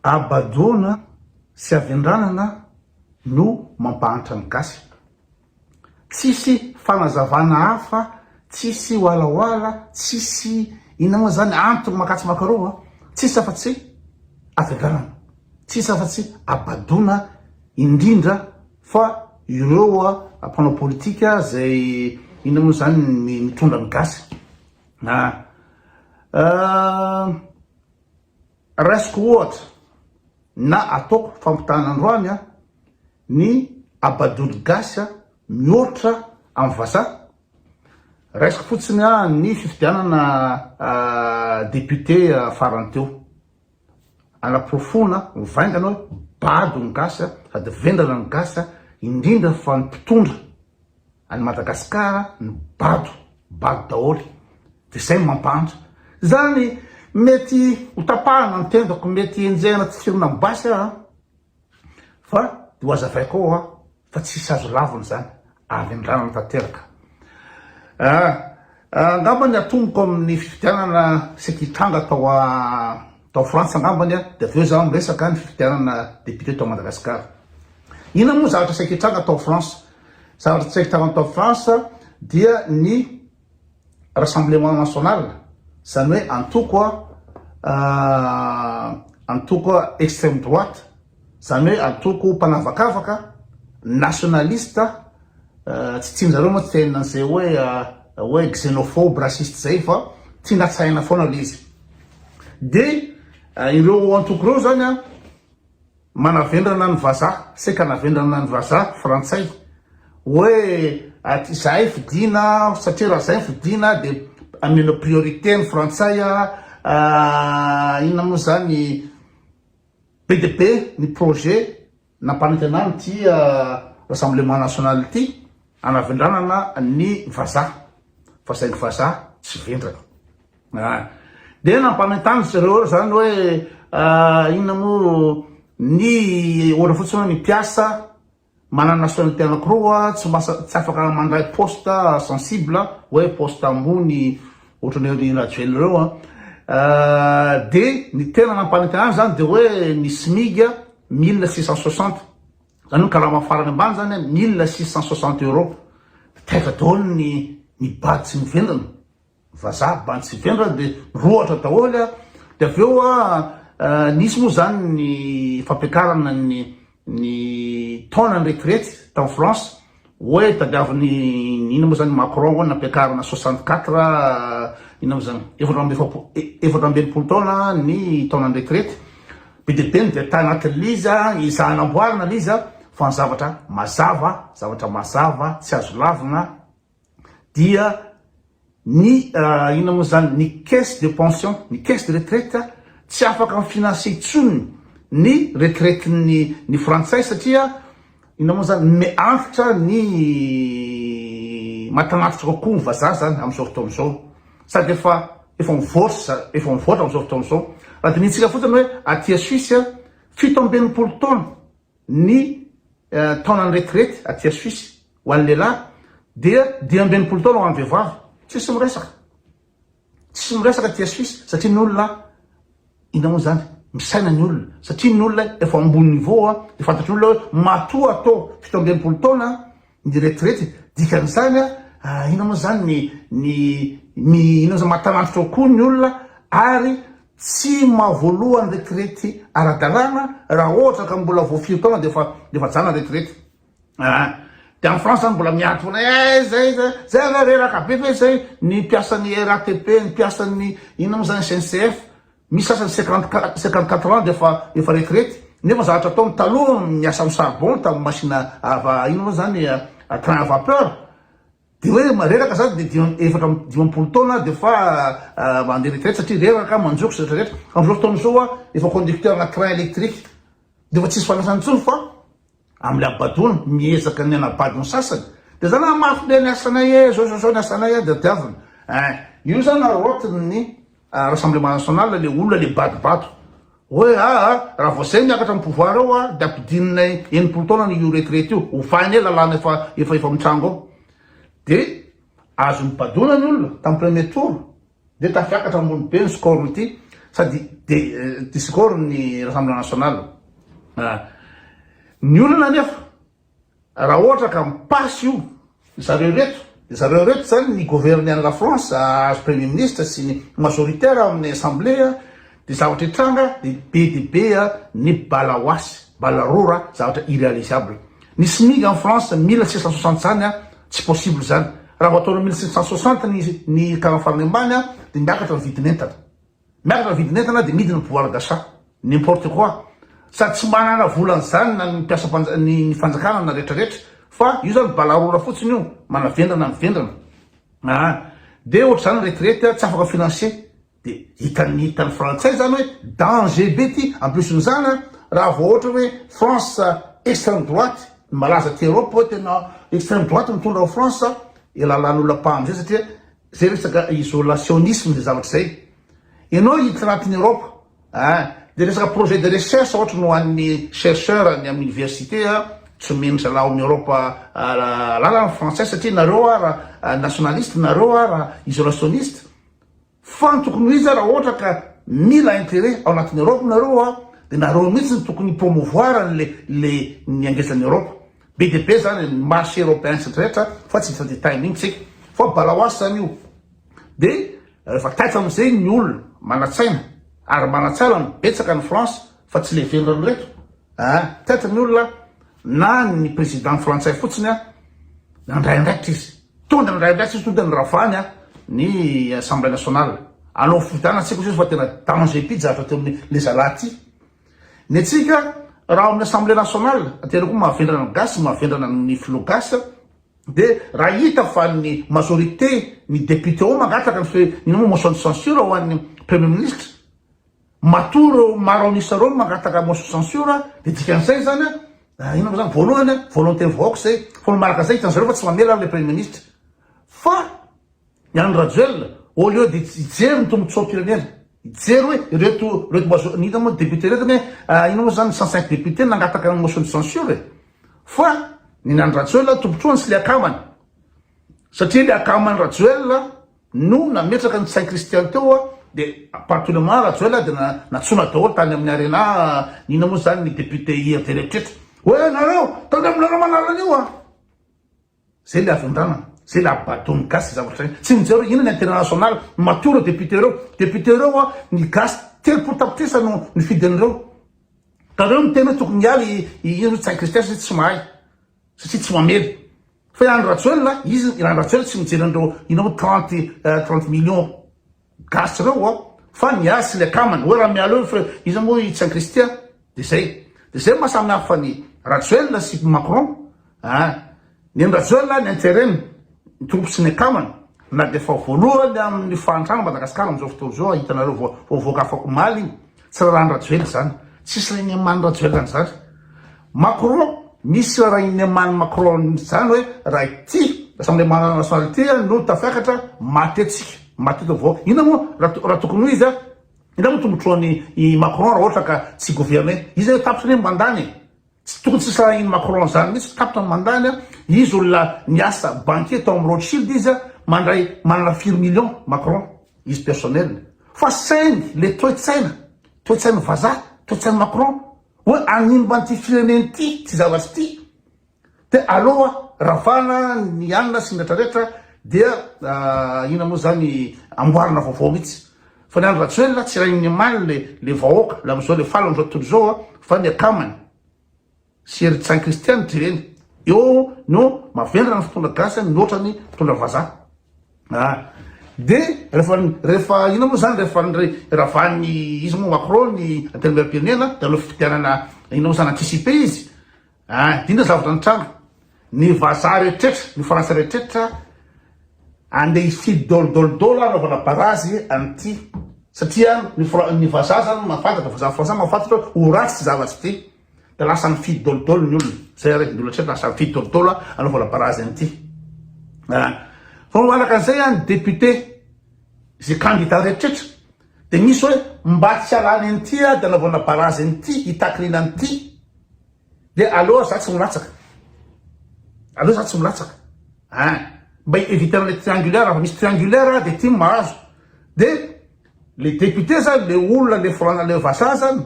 Habadoana sy havendranana no mampahantra ny gasy. Tsisy fanazavana hafa, tsisy walahoala, tsisy inona moa zany antony makatsy makaroa, tsisy afa-tsy havendranana, tsisy afa-tsy habadoana indrindra fa ireo mpanao politika zay inona moa zany mitondra ny gasy. Raisiko ohatra na ataoko fampitahana androany ny abadoly gasy mihoatra amin'ny vazaha. Raisiko fotsiny ny fifidianana député farany teo. Anaporofoana mivaingana hoe bado ny gasy sady vendrana ny gasy indrindra fa ny mpitondra. Any Madagascar ny bado, bado daholo de zay no mampahantra. Zany mety ho tapahana ny tendako, mety enjehina tifirina amin'ny basy aho an, fa de ho azavaiko ao an fa tsisy azo lavina zany, avy tanteraka. Ah, angambany atomboko amin'ny fifidianana saika hitranga tao tao Frantsa angambany an, de avy eo zaho miresaka ny fifidianana député tao Madagascar. Inona moa zavatra saika hitranga tao France? Zavatra tsy ahitana tao France dia ny Rassemblement National, izany hoe antoko antoko extreme droite, izany hoe antoko mpanavakavaka, nationaliste, tsy tian-jareo moa tsy tenenina an'izay hoe hoe xenophobe, raciste izay fa tiana hatsaina foana ilay izy. Dia ireo antoko ireo izany an, Manavendrana ny vazaha, saika anavendrana ny vazaha frantsay hoe aty izahay fidina satria raha zay fidina de amena priorité ny frantsay a, inona moa zany be dia be ny projet nampanantenany ity rassemblement national ity anavendranana ny vazaha fa saingy vazaha tsy vendrana. Ah. Dia nampanentany zareo zany hoe ah, inona moa ny ohatra fotsiny hoe ny mpiasa manana nationalité anankiroa tsy masa tsy afaka mandray poste sensible hoe poste ambony ohatran'ny ry Rajoelina ireo an. Ah, dia ny tena nampanentanany zany dia hoe ny SMIG 1660 zany hoe karama farany ambany zany 1660 euros. Taitra daholo ny ny bady sy ny vendrana. Vazaha bandy sy vendrana de rohatra daholo a, de avy eo a nisy moa zany ny fampiakarana ny ny taona ny retraite tao France hoe tadiaviny inona moa zany Macron hoe nampiakarana 64 inona moa zany 44 64 taona ny taona ny retraite be dia be ny détail anatin'ilay izy a, ezahana amboarina ilay izy a, fa ny zavatra mazava zavatra mazava tsy azo lavina dia ny inona moa zany ny caisse de pension, ny caisse de retraite tsy afaka mi-financer intsony ny retraite ny ny frantsay satria inona moa zany me antitra ny matanatitra kokoa ny vazaha zany amin'izao fotoana izao sady efa efa mivoatra efa mivoatra amin'izao fotoana izao raha dinihintsika fotsiny hoe aty Suisse 67 taona Ny taonan'ny retraite aty Suisse ho an'ny lehilahy dia 65 taona ho an'ny vehivavy. Tsisy miresaka. Tsisy miresaka aty Suisse satria ny olona inona moa zany? Misaina ny olona satria ny olona efa ambony niveau a, dia fantatry ny olona hoe matoa atao 67 taona ny retraite, dikan'izany a inona moa zany ny ny ny inona zany mahatanantitra kokoa ny olona ary Tsy mahavoaloha ny retraite ara-dalàna raha ohatra ka mbola vao firy taona dia efa dia efa ajanona retraite. Ah, dia any France zany mbola miady foana eh zay zay zay aloha reraka be ve zay ny mpiasan'ny RATP, ny mpiasan'ny inona moa zany SNCF, misy sasany 54 54 ans dia efa efa retraite nefa zavatra ataony taloha miasa amin'ny charbon tamin'ny machine à inona moa zany train à vapeur. Dia hoe reraka zany dia dimy 54 taona dia efa mandeha retraite satria reraka manjoko sy rehetra rehetra. Amin'izao fotoana izao aho efa conducteur na train électrique dia efa tsisy fanasana intsony fa amin'ilay habadoana miezaka ny hanabado ny sasany. Dia zany ah mafy be ny asanay e, zao zao zao ny asanay a dia tiavina. Ein, io zany araraotin'ny Rassemblement national le olona le badobado hoe aa raha vao zay miakatra am pouvoir eo a de ampidininay 60 taona io retraite io, ovainay lalàna efa efa efa mitranga ao. De azony badoana ny olona tam premier tour de tafiakatra ambony be ny score ity sady. discours ny Rassemblement National. Ny olana anefa, raha ohatra ka mi-passe io zareo ireto, dia zareo ireto zany ny gouverner an'i la France, ahazo premier ministre sy ny majoritaire ao amin'ny assemblée, dia zavatra hitranga dia be dia be ny balaoasy, balarora, zavatra irrealisable. Ny SMIG en France 1660 zany tsy possible zany. Raha vao ataonao 1760 ny ny karama farany ambany dia miakatra ny vidin'entana. Miakatra ny vidin'entana dia midina ny pouvoir d'achat. N'importe quoi. Sady tsy manana vola an'izany na ny mpiasam-panja ny ny fanjakana na rehetra rehetra fa io zany balarora fotsiny io, manavendrana ny vendrana. Aa dia ohatr'izany retraite tsy afaka financer. De hitan'ny hitan'ny frantsay zany hoe danger be ty, en plus n'izany an, raha vao ohatra hoe France extreme droite, ny malaza aty Europe hoe tena extreme droite mitondra ao France, elalan'olona pas amizay satria zay resaka isolationnisme zay zavatra zay. Ianao hiditra anatin'ny Europe an, de resaka projet de recherche ohatra no an'ny chercheur any amin'ny université an, tsy omen'ny zalahy ao amin'ny Europe alalana ny frantsay satria nareo ara nationaliste, nareo ara isolationniste. Fa ny tokony ho izy raha ohatra ka mila intérêt ao anatin'ny Europe nareo a, de nareo mihitsy no tokony hi-promouvoir an'le le ny angezan'ny Europe. Be dia be zany ny marché européen sy rehetra fa tsy hiditra détail amin'iny tsika. Fa balaoasy zany io. De rehefa taitra am'zay ny olona manan-tsaina ary manan-tsaina no betsaka any France fa tsy le velona reto a, taitra ny olona na ny président frantsay fotsiny a, nandray andraikitra izy. Tonga ny ray tsisy tonga ny ravany a ny assemblée nationale. Anao fifidianana tsika ozy fa tena danger ty zavatra teo amin'ny le zalahy ty. Ny antsika raha ao amin'ny assemblée nationale tena koa mahavendrana ny gasy mahavendrana ny filoha gasy de raha hita fa ny majorité ny député ao mangataka ny fe ny motion de censure ho an'ny premier ministre Matoa ireo maro an'isa ireo no mangataka motion censure dia dikan'izay izany an, inona moa izany, voalohany an, volonté ny vahoaka izay, fa ny manaraka izay hitan'zareo fa tsy mamela an'ilay premier ministre. Fa i Andry Rajoelina, au lieu de hijery ny tombotsoam-pirenena, hijery hoe ireto ireto majo- ny inona moa député ireto anie, inona moa izany 105 députés nangataka ny motion de censure e. Fa ny an'i Andry Rajoelina tombotsoany sy le akamany. Satria le akaman'i Rajoelina no nametraka ny Saint Christian teo a, de par tout le moment Rajoelina de nantsoina daholo tany amin'ny arena inona moa zany ny député IRD rehetrretra hoe nareo tandremonareo manala an'io a! Zay le havendranana, zay le abadoan'ny gasy zavatra zay, tsy mijery hoe inona ny intérêt national, matoa ireo député ireo, député ireo a ny gasy 30 tapitrisa no nifidy an'ireo, ka reo miteny hoe tokony hiala i inona Saint Christian satria tsy mahay, satria tsy mamely. Fa i Andry Rajoelina, izy, i Andry Rajoelina tsy mijery an'ireo inona moa 30, 30 millions gasy ireo an, fa ny azy sy ny akamany, hoe raha miala eo fa iza moa i Tsain Christian, de zay. De zay maha samy hafa ny Rajoelina sy Macron an. Ny an'i Rajoelina ny intérêt-ny, ny troupe sy ny akamany, na dia efa voalohany amin'ny fahantrana Madagascar amin'izao fotoana izao, hitanareo vao voavoaka afak'omaly iny, Tsy raharahan'i Rajoelina izany. Tsisy rainiaman'i Rajoelina an'izany. Macron, misy rainiaman'i Macron izany hoe raha ity Assemblée nationale ity no tafiakatra, maty eto tsika. Maty eto vahoaka. Inona moa raha tokony ho izy? Inona moa tombotsoan'i Macron raha ohatra ka tsy gouverner? Izy anie tapitra anie ny mandat-ny e. Tsy tokony tsy sarahin'i Macron zany mihitsy, tapitra ny mandat-ny a, izy olona niasa banquier tao amin'ny Rothschild izy a, mandray manana firy millions Macron, izy personnel, fa saingy le toe-tsaina, toe-tsain'ny vazaha, toe-tsain'i Macron, hoe hanimba an'ity firenena ity, ity zavatra ity, de aleo a ravana ny alina sy ny retraretra dia inona moa zany amboarina vaovao mihitsy, fa ny Andry Rajoelina tsy rain'ny omaly le le vahoaka, le amizao le faly amizao tontolo izao a, fa ny akamany sy ry Tsain Christian jereny eo no mavendrana ny fitondra gasy mihoatra ny mpitondra vazaha a, de rehefa rehefa inona moa zany rehefa ravan'ny iza moa Macron ny antenimieram-pirenena de hanao fifidianana inona moa zany anticiper izy Ah, inona zavatra nitranga? Ny vazaha rehetrretra, ny frantsay rehetrretra andeha hifidy dôlidôlidôly hanaovana barazy an'ity. Satria ny fra- ny vazaha zany mahafantatra, vazaha frantsay mahafantatra hoe ho ratsy ity zavatra ity. Dia lasa nifidy dôlidôly ny olona. Zay ary, ny olona rehetra lasa nifidy dôlidôly hanaovana barazy an'ity. Ah. Fa manaraka an'izay an, ny député, izay candidat rehetrretra, dia misy hoe mba tsy halany an'ity aho dia hanaovana barazy an'ity, hitakilina an'ity. Dia aleo za tsy milatsaka. Aleo za tsy milatsaka. Hein. Mba hi-eviter an'ilay triangulaire, raha misy triangulaire dia tim mahazo. Dia. Le député zany le olona le fran le vazaha zany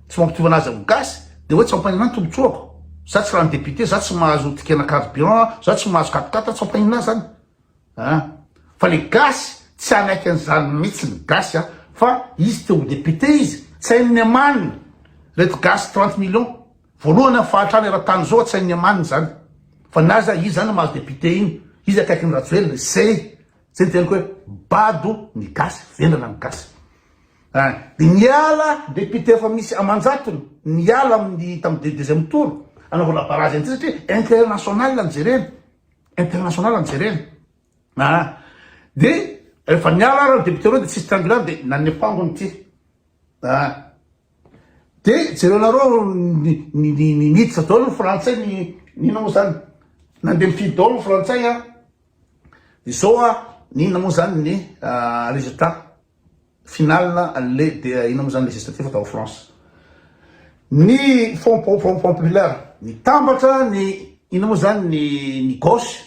tsy mampitovy anazy amin'ny gasy de hoe tsy mampanina ahy ny tombotsoako za tsy lany député za tsy mahazo ticket-na carburant za tsy mahazo quat-quatre tsy mampanina ahy zany a fa le gasy tsy hanaiky an'izany mihitsy ny gasy a fa izy te ho député izy tsy hain'ny amaniny reto gasy 30 millions voalohany amin'ny fahantrana eran-tany zao tsy hain'ny amaniny zany fa ny azy izy zany mahazo député iny izy akaikin'i Rajoelina zay Zay ny teniko hoe bado ny gasy, vendrana ny gasy. Ein, de niala député efa misy amanjatony niala amin'ny tamin'ny deuxième tour anaovana barrage an'ity satria intérêt national no jerena, intérêt national no jerena. Aa, de rehefa niala ary ny député reo de tsisy triangulaire de nanepangony ity. Aa, de jerenareo ny ny ny niditra daholo ny frantsay ny inona moa zany, nandeha nifidy daholo ny frantsay an. Izao a, ny inona moa zany ny résultat final le de inona moa zany législatif tao France. Ny front front populaire nitambatra ny inona moa zany ny ny gauche,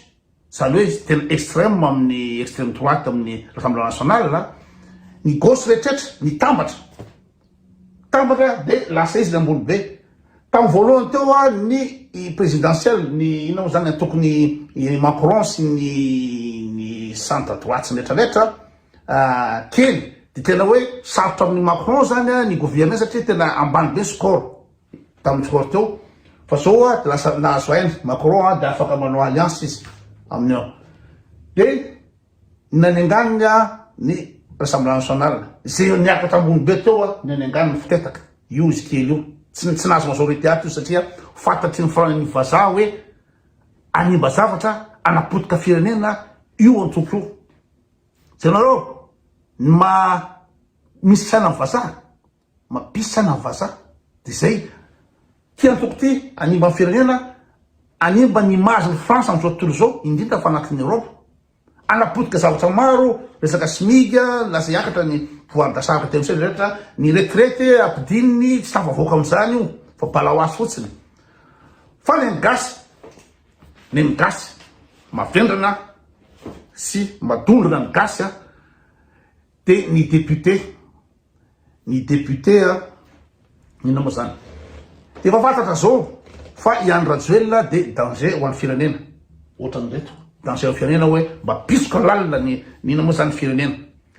zany hoe tena extrême amin'ny extrême droite amin'ny Rassemblement national, ny gauche rehetrretra nitambatra. Tambatra de lasa izy ny ambony be. Tamin'ny voalohany teo a ny présidentielle ny inona moa zany antokony i Macron sy ny ny centre droite sy ny retraretra kely de tena hoe sarotra amin'ny Macron zany a ny gouverner satria tena ambany be score tamin'ny score teo fa zao a de lasa nahazo aina Macron a de afaka manao alliance izy amin'ny ao de Nanenganiny ny Rassemblement National, izay niakatra ambony be teo ny nanenganiny ny fitetaka, io izy kely io, tsy tsy nahazo majorité ato io satria fantatry ny fran ny vazaha hoe hanimba zavatra, hanapotika firenena io antoko io. Jereo ny maha misy saina ny vazaha, mampisy saina ny vazaha, de zay, ty antoko ty hanimba ny firenena, hanimba ny image ny France amin'izao tontolo izao, indrindra fa anatin'ny Europe. Hanapotika zavatra maro, resaka smig, lasa hiakatra ny pouvoir d'achat araka teny rehetra, ny retraite ampidininy, tsy tafavoaka amin'izany io fa balaoasy fotsiny. Fa ny an'ny gasy, ny an'ny gasy mavendrana sy madondrona ny gasy a, de ny député Ny député a, inona moa zany? Efa fantatra zao fa i Andry Rajoelina de danger ho an'ny firenena. Ohatran'ireto, danger ho an'ny firenena hoe mba pisoka lalina ny ny inona moa zany firenena.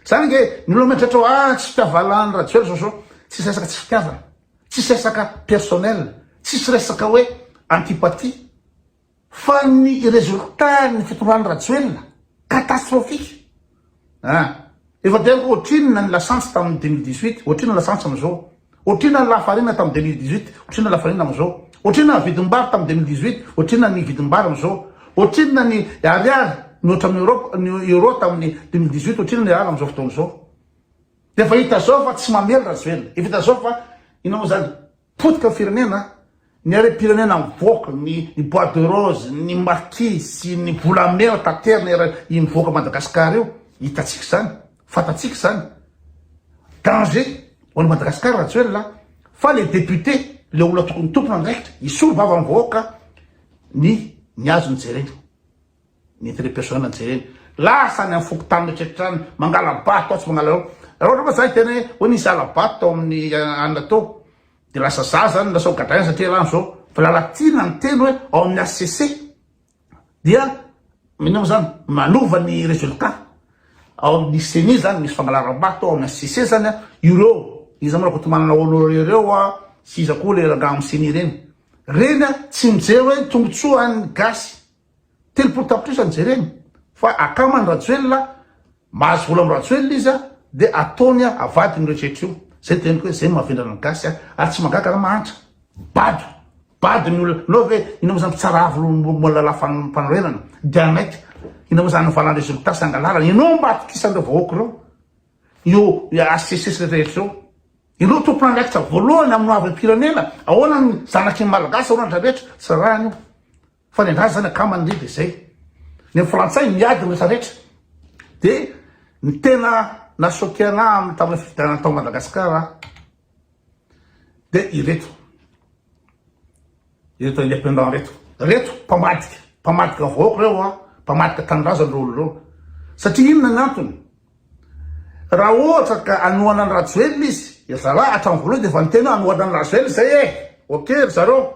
Zany ange ny olona mieritreritra hoe ah tsy fitiavana an'i Rajoelina zao zao, tsisy resaka tsy fitiavana, tsisy resaka personnel, tsisy resaka hoe antipathie. Fa ny résultat ny fitondran'i Rajoelina catastrophique ah! Efa dia ohatrinona ny lasantsy tamin'ny 2018, ohatrinona ny lasantsy amin'izao? Ohatrinona ny lafarina tamin'ny 2018, ohatrinona ny lafarina amin'izao? Ohatrinona ny vidim-bary tamin'ny 2018, ohatrinona ny vidim-bary amin'izao? Ohatrinona ny ariary mihoatra amin'ny euro, ny euro tamin'ny 2018, ohatrinona ny ariary amin'izao fotoana izao? Dia efa hita zao fa tsy mamely Rajoelina, efa hita zao fa inona moa zany? Potika ny firenena, ny harem-pirenena mivoaka, ny ny bois de rose, ny maquis sy ny volamena taterina era iny mivoaka Madagascar io, hitantsika izany, fantatsika izany. Danger ho an'i Madagascar Rajoelina fa le député, le olona tokony tompon'andraikitra hisolo vava ny vahoaka ny ny azony jerena. Ny intérêt personnel no jerena. Lasa any amin'ny fokontany rehetra any, mangala-bato atsy mangala ao. Raha ohatra moa za hiteny hoe hoe nisy hala-bato tao amin'ny anona tao, dia lasa za zany lasa ho gadraina satria raha zao. Fa Lalatiana niteny hoe ao amin'ny HCC dia inona moa zany manova ny résultat. Ao amin'ny CENI zany misy fangalaram-bato ao amin'ny HCC zany an, ireo iza moa Rakotomanana Honoré ireo an, sy iza koa le rangahy amin'ny CENI ireny. Ireny an tsy mijery hoe tombotsoa an'ny gasy. 30 tapitrisa no jereny fa akamany Rajoelina mahazo vola am Rajoelina izy de ataony avadiny rehetra io zay teniko hoe zay mahavendrana ny gasy ary tsy mahagaga raha mahantra bado bado ny olona nao ve inona moa zany mpitsara avo mbola fanorenana de anaiky inona moa zany valan résultat sy angalarana ianao mba atokisan'ireo vahoaka ireo io HCC sy rehetra ireo ireo tompon'andraikitra voalohany amin'ny ho avy am-pirenena ahoana ny zanaky ny malagasy ahoana ny rehetra tsy rahany io Fa ny angaha zany akama ndry de zay. Ny am frantsay miady ny rehetra rehetra. De ny tena na choqué anah am tamin'ny fifidianana tao Madagascar de ireto. Ireto indépendant reto. Reto mpamadika, mpamadika vahoaka reo a, mpamadika tanindrazana reo olo reo. Satria inona ny antony? Raha ohatra ka hanohana an'i Rajoelina izy, ry zalahy hatramin'ny voalohany dia efa niteny hoe hanohana an'i Rajoelina izay e! Ok ry zareo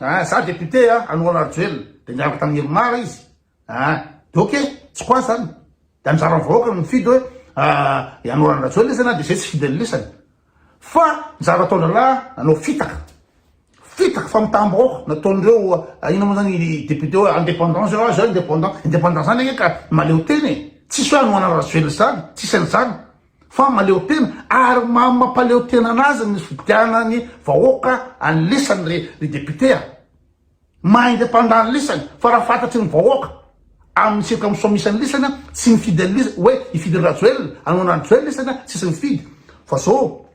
a! Za député a, hanohana Rajoelina. Dia niaraka tamin'i Irmar izy a! Dia ok, tsy quoi zany. Dia anjaran'ny vahoaka no mifidy hoe hanohana an'i Rajoelina izy na dia izay tsy fidy an'lisany. Fa ny zavatra ataon-drahalahy nanao fitaka, fitaka famitaham-bahoaka nataon'ireo inona moa zany député hoe indépendant zao zao indépendant, indépendant zany ange ka mahaleo tena e, tsisy hoe hanohana Rajoelina zany, tsisy an'izany fa mahaleo tena ary maha mampaleo tena anazy ny fifidianan'ny vahoaka an'lisany ry ry député a. Maha indépendant an'lisany fa raha fantatry ny vahoaka amin'ny circumscription misy an'lisany a, tsy mifidy an'lisany hoe hifidy an'i Rajoelina, hanohana an'i Rajoelina lisany a, tsisy mifidy fa zao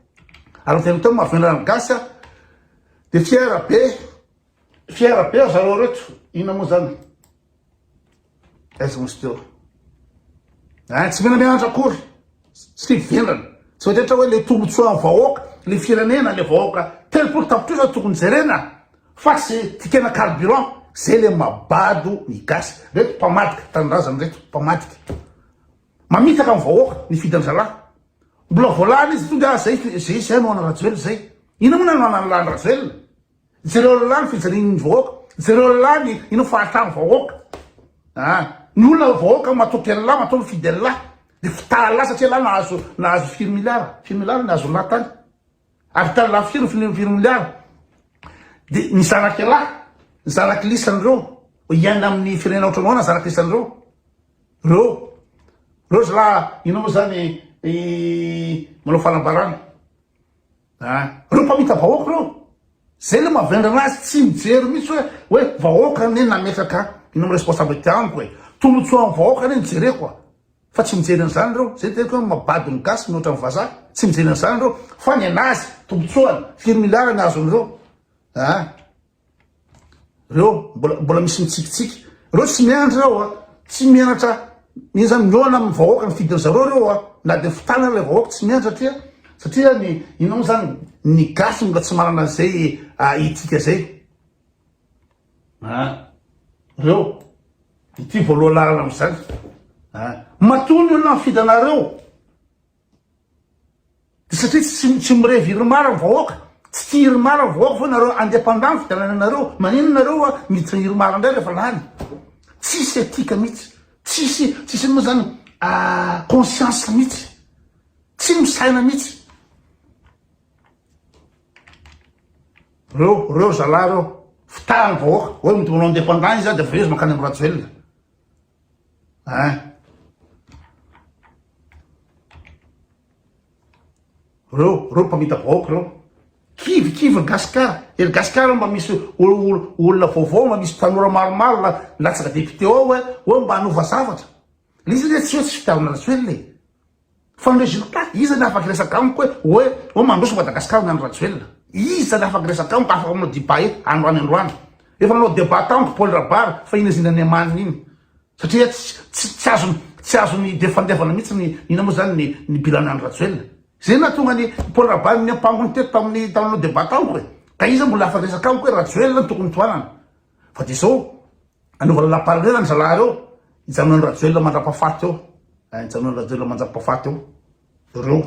ary ny tena teo mahavendrana ny gasy a, de fier be, fier be ry zareo reto, inona moa zany? Aiza moa izy teo? Ein, tsy menamenatra akory, tsy vendrana. Tsy voatery hoe le tombotsoan'ny vahoaka, le firenena, le vahoaka 30 tapitrisa tokony jerena fa tsy tikena carburant. Zay le mabado ny gasy. Reto mpamadika tanindrazana reto, mpamadika. Mamitaka ny vahoaka ny fidy an-dralahy. Mbola voalany izy tonga zay zay zay no ana Rajoelina zay. Inona moa no anan'ny Rajoelina? Jereo lahy ny fijalian'ny vahoaka, jereo lahy ny ino fahatran'ny vahoaka. Ah, ny olona vahoaka matoky an'lah, matoa mifidy an'lah. Dia fitaha lah satria lah nahazo nahazo firy milliards, firy milliards ny azon'lah tany. Ary tany lah firy firy firy milliards. Dia ny zanak'ialahy, ny zanak'i lisan'ireo, hiaina amin'ny firenena ohatran'ny ahoana zanak'i lisan'ireo? Reo, reo zalahy, ino moa zany manao fanambarana. Ah, reo mpamita vahoaka reo, zay le mahavendrana azy, tsy mijery mihitsy hoe hoe vahoaka anie nametraka ino am responsabilité amiko e, tombotsoan'ny vahoaka anie no jereko a, fa tsy mijery an'izany reo, zay teniko hoe mabado ny gasy mihoatra ny vazaha, tsy mijery an'izany reo, fa ny anazy, tombotsoany, firy milliard ny azon'ireo, ah. Reo mbola mbola misy mitsikitsiky. Reo tsy miandry reo a. Tsy mianatra iny zany mihaona amin'ny vahoaka ny fidiny zareo reo a. Na dia fitana ilay vahoaka tsy miandry satria satria ny inona moa zany ny gasy mbola tsy manana an'izay etika zay. Ah. Reo ity voaloha lalana amin'izany. Ah. Matoa ny olona mifidy anareo. Dia satria tsy tsy mirevy irmar ny vahoaka, tsy tia irmar ny vahoaka fa nareo indépendant ny fifidianana anareo, maninona nareo a miditra irmar indray rehefa lany? Tsisy éthique mihitsy, tsisy tsisy inona moa zany conscience mihitsy, tsy misaina mihitsy. Reo reo zalahy reo, fitahany vahoaka, hoe manao indépendant izy dia avy eo izy mankany amin'i Rajoelina. Hein. Reo, reo mpamita vahoaka reo. Kivy, kivy ry Gasikara. Ery Gasikara mba misy olona vaovao, mba misy tanora maromaro latsaka député ao hoe, hoe mba hanova zavatra. Le izy anie tsy hoe tsy fitiavana Rajoelina e. Fa ny résultat, iza ny afaka hiresaka amiko hoe, hoe, hoe mandroso Madagascar ny an'i Rajoelina? Iza ny afaka hiresaka amiko, afaka manao débat eto, androany androany. Efa nanao débat tamiko Paul Rabary fa iny izy iny any amaniny iny. Satria tsy, tsy, tsy azony, tsy azony defandevana mihitsy ny, inona moa zany ny, ny bilan an'i Rajoelina. Zay nahatonga ny Paul Rabary niampangony teto tamin'ny, tamin'ny nanao débat tamiko e. Ka iza mbola afaka hiresaka amiko hoe Rajoelina no tokony tohanana. Fa dia zao, Anaovana laparelana ny zalahy reo, hijanonan'i Rajoelina mandrapafaty eo, eh, hijanonan'i Rajoelina mandrapafaty eo, reo,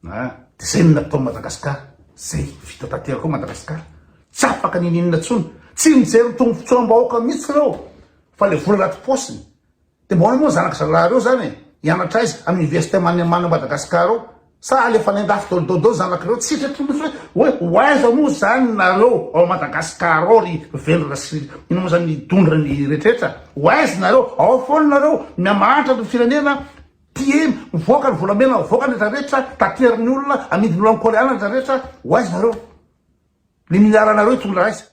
eh, de zay no natao Madagascar, zay vita tanteraka ao Madagascar, tsy afaka ninininona tsony, tsy mijery ny tombotsoam-bahoaka mihitsy reo, fa le vola anaty paosiny, De mba ahoana moa ny zanaky zalahy reo zany e? Hianatra aiza? Amin'ny université Maniema any Madagascar ao? Sa alefa any andafy daholo daholo zanaky reo? Tsy eritreritro mihitsy hoe hoe ho aiza moa zany nareo ao Madagascar ao ry vendrana sy inona moa zany ny dondrona ny rehetrarehetra? Ho aiza nareo? Ao foana nareo mihamahantra ny firenena piller mivoaka ny volamena mivoaka ny rehetrarehetra taterin'ny olona amidin'ny olona any koreana rehetrarehetra ho aiza nareo? Ny milliard nareo hitondra aiza?